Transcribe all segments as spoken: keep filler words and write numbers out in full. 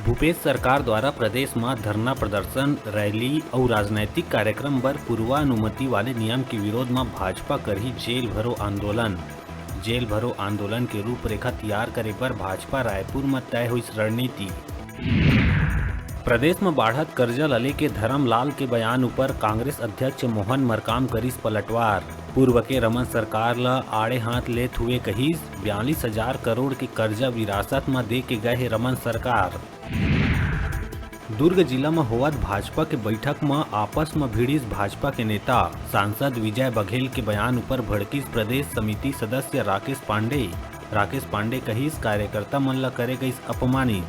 भूपेश सरकार द्वारा प्रदेश म धरना प्रदर्शन, रैली अउ राजनैतिक कार्यक्रम बर पूर्वानुमति वाले नियम के विरोध म भाजपा करही जेल भरो आंदोलन। जेल भरो आंदोलन के रूपरेखा तियार करे बर भाजपा रायपुर म तय होइस रणनीति। प्रदेश म बाढ़त करजा ल लेके धरमलाल के बयान ऊपर कांग्रेस अध्यक्ष मोहन मरकाम करिस पलटवार। पूर्व के रमन सरकार ल आड़े हाथ लेत हुए कहिस, बयालीस हजार करोड़ के करजा विरासत म दे के गए हे रमन सरकार। दुर्ग जिला म होवत भाजपा के बैठक म आपस म भिड़िस भाजपा के नेता। सांसद विजय बघेल के बयान ऊपर भड़किस प्रदेश समिति सदस्य राकेश पांडे। राकेश पांडे कहिस, कार्यकर्ता मन ल करे गइस अपमानित।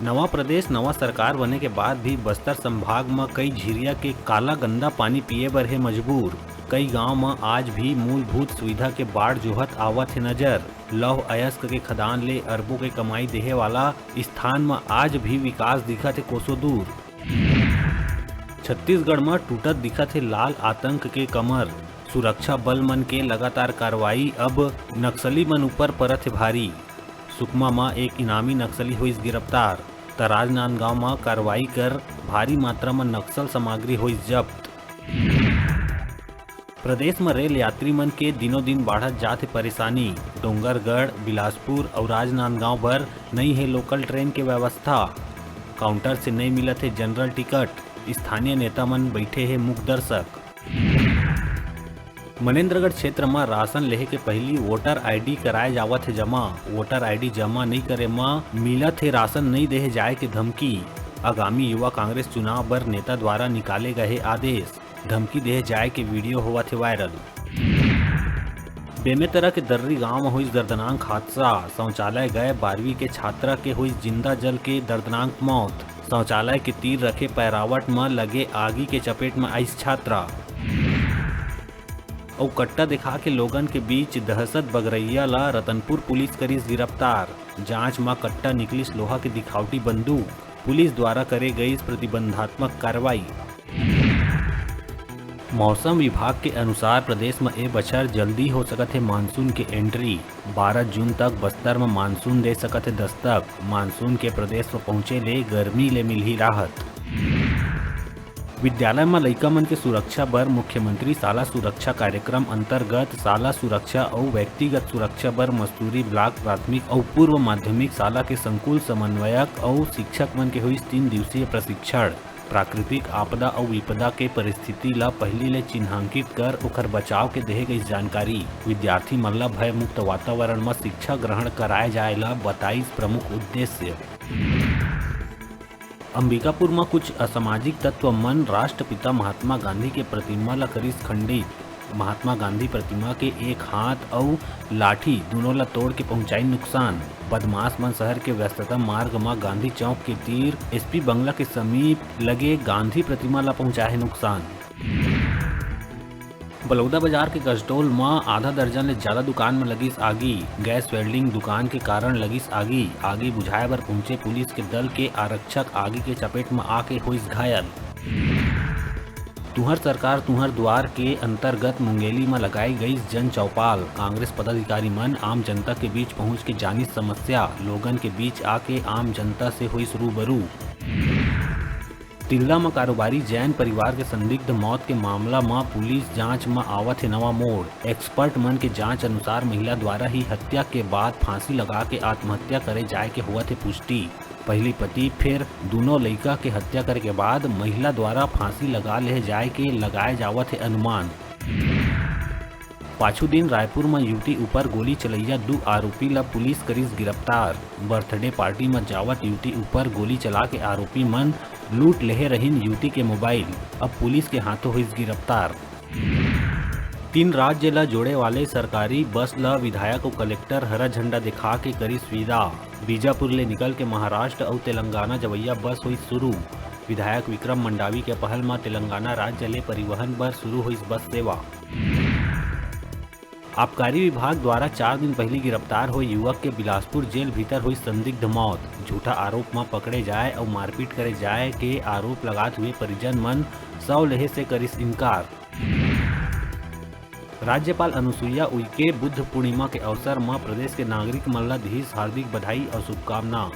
नवा प्रदेश, नवा सरकार बने के बाद भी बस्तर संभाग म कई झिरिया के काला गंदा पानी पिए बर हे मजबूर। कई गांव म आज भी मूलभूत सुविधा के बाढ़ जोहत आवत हे नजर। लौह अयस्क के खदान ले अरबों के कमाई देहे वाला स्थान म आज भी विकास दिखत हे कोसों दूर। छत्तीसगढ़ म टूटत दिखत हे लाल आतंक के कमर। सुरक्षा बल मन के लगातार कार्रवाई, अब नक्सली मन ऊपर परत हे भारी। सुकमा म एक इनामी नक्सली होइस गिरफ्तार, त राजनांदगांव म कार्रवाई कर भारी मात्रा म नक्सल सामग्री होइस जब्त। प्रदेश म रेल यात्री मन के दिनों दिन बाढ़त जात हे परेशानी। डोंगरगढ़, बिलासपुर अउ राजनांदगांव बर नई हे लोकल ट्रेन के व्यवस्था। काउंटर से नई मिलत हे जनरल टिकट। स्थानीय नेता मन बैठे हे मूक दर्शक। मनेंद्रगढ़ क्षेत्र म राशन लेहे के पहिली वोटर आईडी कराए जावत हे जमा। वोटर आईडी जमा नई करे म मिलत हे राशन नई देहे जाए के धमकी। आगामी युवा कांग्रेस चुनाव बर नेता द्वारा निकाले गए हे आदेश। धमकी देहे जाए के वीडियो होवत हे वायरल। बेमेतरा के दर्री गांव म होइस दर्दनाक हादसा। शौचालय गए बारहवीं के छात्रा के होइस जिंदा जल के दर्दनाक मौत। शौचालय के तीर रखे पैरावट म लगे आगी के चपेट म आइस छात्रा। अउ कट्टा दिखा के लोगन के बीच दहशत बगरैया ला रतनपुर पुलिस करिस गिरफ्तार। जांच म कट्टा निकलिस लोहा के दिखावटी बंदूक। पुलिस द्वारा करे गइस प्रतिबंधात्मक कार्रवाई। मौसम विभाग के अनुसार प्रदेश म ए बछर जल्दी हो सकत हे मानसून के एंट्री। बारह जून तक बस्तर म मानसून दे सकत हे दस्तक। मानसून के प्रदेश म पहुंचे ले गर्मी ले मिलही राहत। विद्यालय म लइका मन के सुरक्षा बर मुख्यमंत्री शाला सुरक्षा कार्यक्रम अंतर्गत शाला सुरक्षा अउ व्यक्तिगत सुरक्षा बर मस्तूरी ब्लॉक प्राथमिक अउ पूर्व माध्यमिक शाला के संकुल समन्वयक अउ शिक्षक मन के होइस तीन दिवसीय प्रशिक्षण। प्राकृतिक आपदा अउ विपदा के परिस्थिति ल पहिली ले चिन्हांकित कर ओखर बचाव के देहे गइस जानकारी। विद्यार्थी मन ल भयमुक्त वातावरण म शिक्षा ग्रहण कराए जाए ल बताइस प्रमुख उद्देश्य। अंबिकापुर म कुछ असामाजिक तत्व मन राष्ट्रपिता महात्मा गांधी के प्रतिमा ल करिस खंडित। महात्मा गांधी प्रतिमा के एक हाथ अउ लाठी दूनों ल तोड़ के पहुंचाइन नुकसान। बदमाश मन शहर के व्यस्ततम मार्ग म गांधी चौक के तीर एसपी बंगला के समीप लगे गांधी प्रतिमा ल पहुंचाए हे नुकसान। बलौदा बाजार के गजटोल म आधा दर्जन ले जादा दुकान म लगिस आगी। गैस वेल्डिंग दुकान के कारण लगिस आगी। आगी बुझाए बर पहुंचे पुलिस के दल के आरक्षक आगी के चपेट म आके होइस घायल। तुंहर सरकार तुंहर दुआर के अंतर्गत मुंगेली म लगाई गइस जन चौपाल। कांग्रेस पदाधिकारी मन आम जनता के बीच पहुंच के जानिस समस्या। लोगन के बीच आके आम जनता से होइस रूबरू। तिल्दा म कारोबारी जैन परिवार के संदिग्ध मौत के मामला म पुलिस जांच म आवत हे नवा मोड़। एक्सपर्ट मन के जांच अनुसार महिला द्वारा ही हत्या के बाद फांसी लगा के आत्महत्या करे जाए के होवत हे पुष्टि। पहिली पति, फेर दूनों लइका के हत्या करे के बाद महिला द्वारा फांसी लगा लेहे जाए के लगाए जावत हे अनुमान। पाछू दिन रायपुर म युवती ऊपर गोली चलइया दू आरोपी ल पुलिस करिस गिरफ्तार। बर्थडे पार्टी म जावत युवती ऊपर गोली चला के आरोपी मन लूट लेहे रहिन युवती के मोबाइल। अब पुलिस के हाथों होइस गिरफ्तार। तीन राज्य ल जोड़े वाले सरकारी बस ल विधायक अउ कलेक्टर हरा झंडा दिखा के करिस विदा। बीजापुर ले निकल के महाराष्ट्र अउ तेलंगाना जवइया बस होइस शुरू। विधायक विक्रम मंडावी के पहल म तेलंगाना राज्य ले परिवहन बर शुरू होइस बस सेवा। आबकारी विभाग द्वारा चार दिन पहिली गिरफ्तार होए युवक के बिलासपुर जेल भीतर होइस संदिग्ध मौत। झूठा आरोप म पकड़े जाए अउ मारपीट करे जाए के आरोप लगात हुए परिजन मन शव लेहे से करिस इनकार। राज्यपाल अनुसुईया उइके बुद्ध पूर्णिमा के अवसर म प्रदेश के नागरिक मन ल दिहिस हार्दिक बधाई अउ शुभकामना।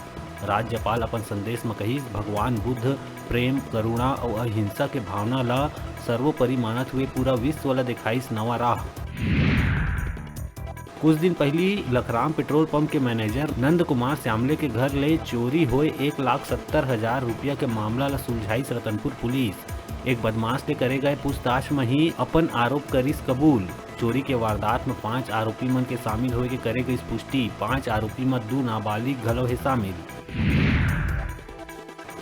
राज्यपाल अपन संदेश म कहिस, भगवान बुद्ध प्रेम, करुणा अउ अहिंसा के भावना ल सर्वोपरि मानत हुए पूरा विश्व ल देखाइस नवा राह। कुछ दिन पहिली लखराम पेट्रोल पंप के मैनेजर नंद कुमार श्यामले के घर ले चोरी होए एक लाख सत्तर हजार रुपया के मामला ल सुलझाइस रतनपुर पुलिस। एक बदमाश ले करे गए पूछताछ म ही अपन आरोप करिस कबूल। चोरी के वारदात म पांच आरोपी मन के शामिल होए के करे गइस पुष्टि। पांच आरोपी म दू नाबालिग घलो हे शामिल।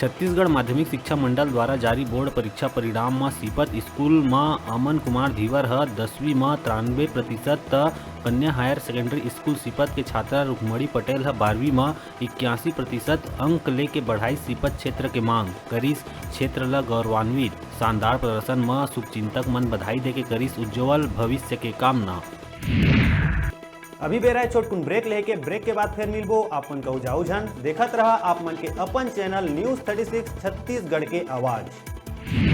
छत्तीसगढ़ माध्यमिक शिक्षा मंडल द्वारा जारी बोर्ड परीक्षा परिणाम म सीपत स्कूल म अमन कुमार धीवर ह दसवीं म तिरानबे प्रतिशत, त कन्या हायर सेकेंडरी स्कूल सीपत के छात्रा रुक्मणी पटेल ह बारहवीं म इक्यासी प्रतिशत अंक लेके बढ़ाई सीपत क्षेत्र के मांग, करिस क्षेत्र ल गौरवान्वित। शानदार प्रदर्शन म शुभचिंतक मन बधाई देके करिस उज्जवल भविष्य के कामना। अभी बेरा हे छोटकुन ब्रेक लेके, ब्रेक के बाद फेर मिलबो। आप मन कहू जाऊ झन, देखत रहा आप मन के अपन channel news thirty six Chhattisgarh के आवाज।